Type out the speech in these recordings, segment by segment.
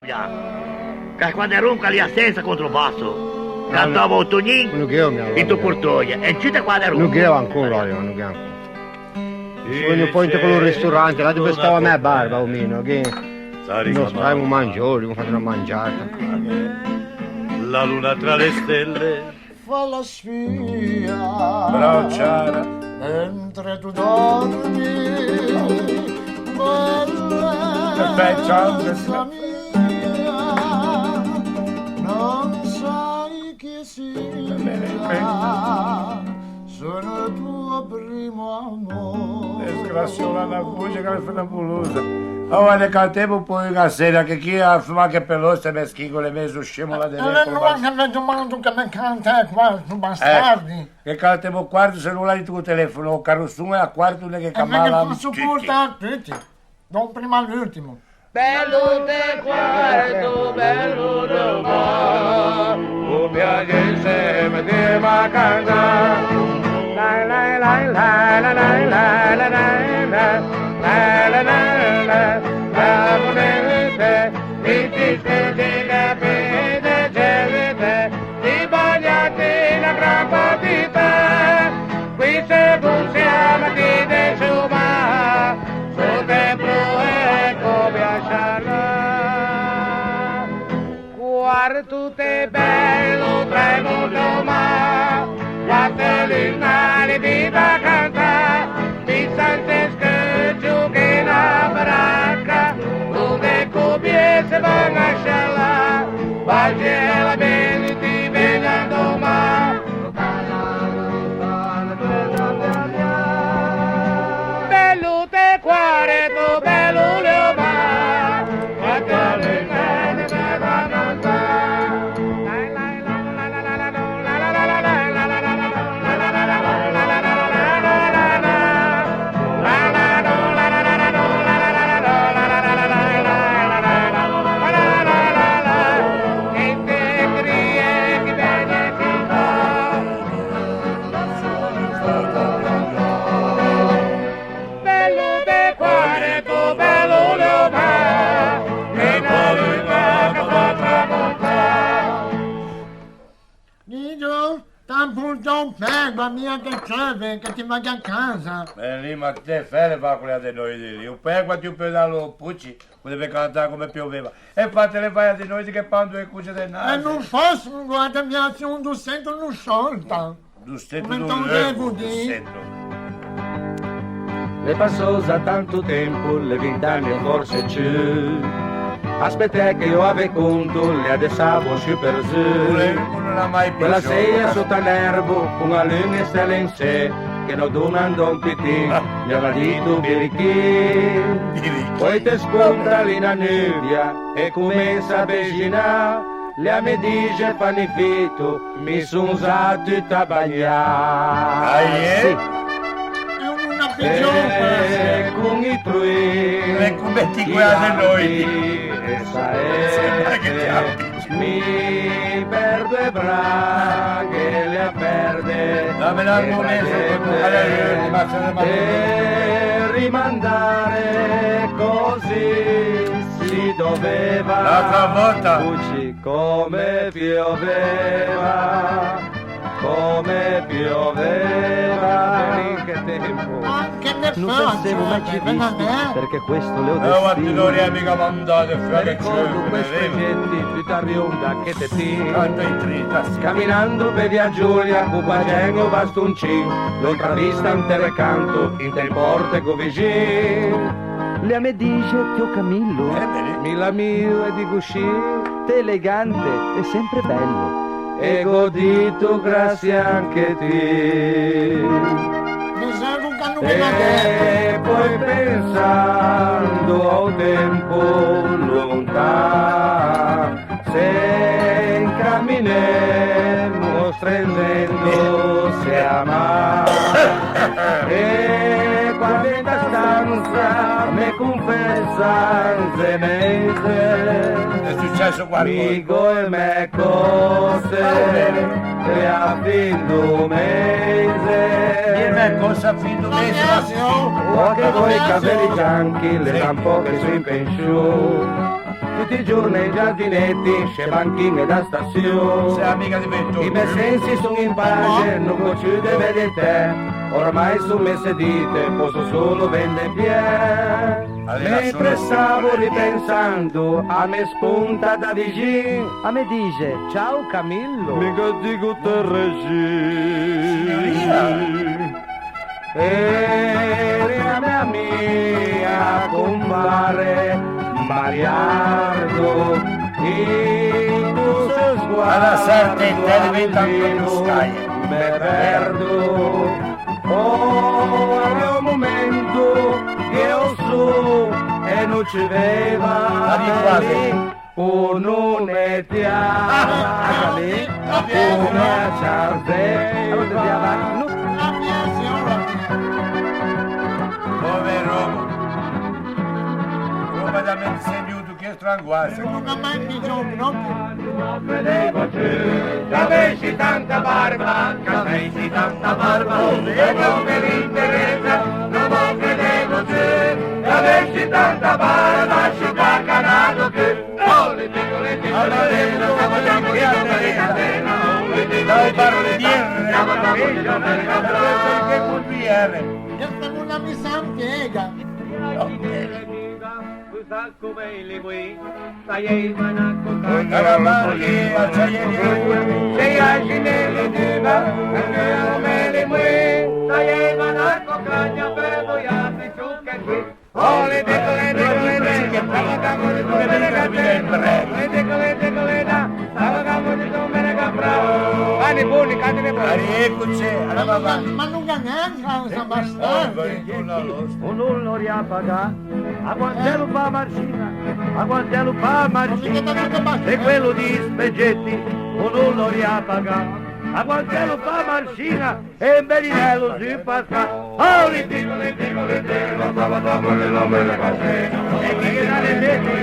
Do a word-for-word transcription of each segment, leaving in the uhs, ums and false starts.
Che squaderon ch'a l'ea sensa controbasso, cantava o Tognin, no gh'eo, mia, inte portoie, e ciù de squaderon. No gh'eo ancora, no gh'eo ancora. Sogno un pò inte quello ristorante, là dove stava mia barba, o meno, che no stavimo mangiando, gh'emo fato una mangiata. La luna tra le stelle. Fa la spia. Bravo, Ciara. Mentre tu dormi, bella. Perfetto, ciao, amica mia, non sai chi sia. Sono il tuo primo amore. Desgraziata, la voce che fa una bulusa. Oh, guarda, cantemo un po' una sera, che chi ha fatto anche per l'oste, me schigo le mezzo scemo là dentro. Allora, ma che vedo male che me canta qua, stu bastardi. Eh, che cantemo quarto, se no l'à dito col telefono, o Carosson e a quarto, no l'é che camala tutti. E me faccio portare tutti, da un prima all'ultimo. Bello de quarto, bello de mar, o viaggio insieme de vacanza. Lai, lai, lai, lai, lai, lai, lai, lai, lai, lai, lai, lai, lai, la bonete, mi ti stesi capite, gelite, ti bagnati na gran partita, qui se funziona, ti de insomma, sto tempo è come a sciarla. Quarto te bello, tremo domà, quante lunari viva cantà, mi sente scoccio che na baracca, dove copiese van a scialà, va a scialà bene ti venga domà. Bello te cuore, tu bello Leomar, e te le mani te da cantare. Bello de cuore, tu bello Leomar, e poi che fa tramontare. Nido, t'à portâ un pego, mia che ceuve, che ti vaghe a casa. Eh, lì, ma che fæ le fâ con le adenoidi lì? Un pego ti peu dâlo, pucci, o deve cantâ come pioveva. E infati le fâ adenoidi che pando e cucce de nase. E no fòsso, guarda, mi azion do sento no solta. Do sento, come no devo dî? L'é passou za tanto tempo, l'é vint'anni e forse ciù. Aspetè che o ave conto, l'é adessavo sciù per zu. Quella seia sotto a nervo, con a luna e stelle in cielo, che no donan da un pitin, mi aveva dito birichì. Birichì. Poi te scontra lì na nubia e comensa a beginà, l'ea me dixe: "Fani fito, mi son za tuta bagnà." Aie? Sì. E con i trui, l'é come ti, quella de noi. E saete, mi perdo e braghe, le a perde. Dame la e mesa, braghe, allora, ma se ne va. E rimandare così si doveva. L'altra volta. Cucci, come pioveva, come pioveva. Che tempo. Anche per... Non pensevo mai ci visti, perché questo l'è o destino. Me ricordo quei progetti, tuta rionda che te tin. Caminando pe via Giulia, co quaxen o bastoncin, l'ò intravista inte recanto, inte un portego vixin. L'ea me dixe, ti o Camillo? Eh, ben. Mi l'amiro e digo scì, t'ê elegante e sempre bello. E gh'ò dito grazie anche ti. E poi pensando ao tempo lontan, se incaminemo strendendosi a man. E quande da stanza me confessa in ze mese. È successo qualcosa? Mi go e mè cose, e a fin do mese. E mè cose a fin do mese, ma sì. Ò anche do i cavei bianchi, l'é da un pò che son in pension. Tutti i giorni in giardineti, sce banchine da stazione. Sei amica di Vittorio. I miei sensi sono in pace, no go ciù de vedite. Ormai son mese dite, posso solo vende pie. Mentre stavo ripensando, a me spunta da vicino. A me dice, "Ciao Camillo." Mica dico Teresì. Signorina. Eri a mia mia compare Mariardo, e tu se sguardo a lasciarte in te diventa un me perdo. Oh, a un momento che o so e no ci veva. Arrivi quasi. O nome ti ha, come a Charles. Allora ti ha, no? Povero. Roba da me segnuto che stranguasse. Non ho mai bisogno proprio. C'avessi tanta barba, c'avessi tanta barba, e non me l'interessa, non lo credevo più. C'avessi tanta barba, si fa canato che Dal barbiere, che cumpiere. Questa non la mi sa impiega. Una barbiera, c'è ieri. Mani boni, cantine boni. Ariecoce, alla mamma. Ma no gh'à gnente, no sa bastante. O no lo rià pagà, a quant'è lo fa Marcina, a quant'è lo fa Marcina, e quello di Spegetti, o no lo rià pagà, a quant'è lo fa Marcina, e un belinello sul pascà. Oh, li dico, li dico, li dico, stava dopo le nove le cose. E chi che dà le mette?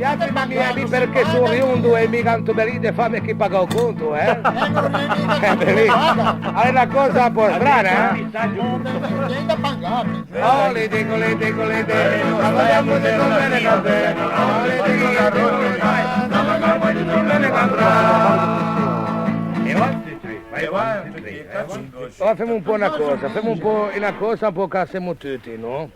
Viatri, ma mi, mi perché son oriundo e mi canto belin de fame chi paga o conto, eh? Eh, bellissimo. È una cosa un po' strana, eh? Olè, dico, lè, dico, lè, dico, ma vogliamo di non bene cantare. Olè, dico, lè, dico, lè, ma vogliamo di non bene cantare. E avanti, e avanti. Allora femo un po' una cosa, femo un po' una cosa, un po' che siamo tutti, no?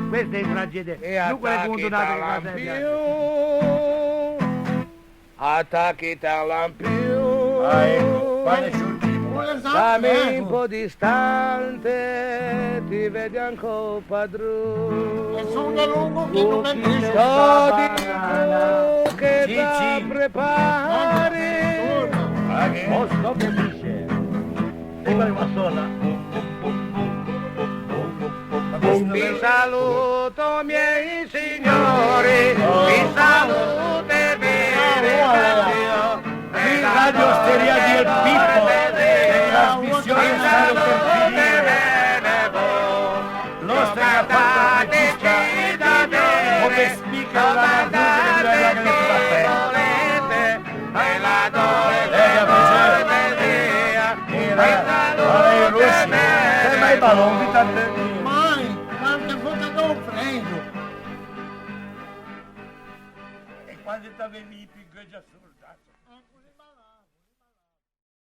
Queste è tragedie. E no quelle attacchi conto date che cose. Attacchi tal lampion. Ah, eco, qua nessun tipo. Dammi un po' distante, ti vedi anche o padron. E son da lungo che non me... Sto di che da prepari. Posto che dice. Prima di una sola. Vi saluto, miei signori, vi saluto e vi ringrazio. Qui Radio Osteria di El Pippo, le trasmissioni stanno per finire. L'osteria fatta regista, come spica la radio delle due che le fa. Eh, Gabriele, eh, Roger. Te mai balon, vi tante. Mai, quante volte t'ò ofreso. E quando t'avevi i più già sordato.